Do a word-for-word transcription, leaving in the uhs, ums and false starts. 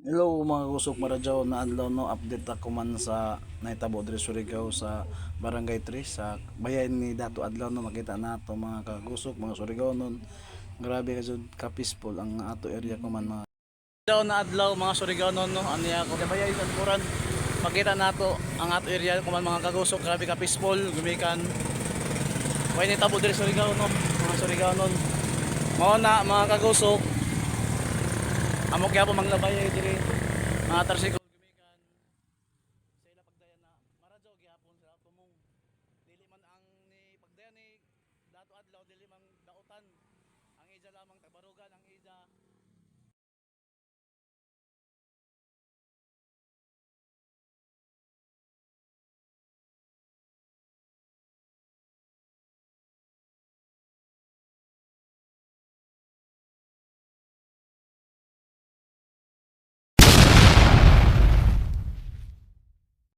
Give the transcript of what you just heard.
Hello mga kagusok, maradjahon na adlaw, no, update ako man sa nahitabo diri Surigao sa Barangay three sa bayay ni Dato Adlaw, no, makita nato mga kagusok, mga Surigaonon. Grabe ka jud ka peaceful ang ato area ko man mga. Adlaw na adlaw mga Surigaonon, no, ani ako sa bayay sa Kuran. Makita nato ang ato area ko man mga kagusok, grabe ka peaceful, gumikan. Way ni tabo diri Surigao, no, mga Surigaonon. Mao na mga kagusok. Amo kaya po manglabay diri mga Tarsico.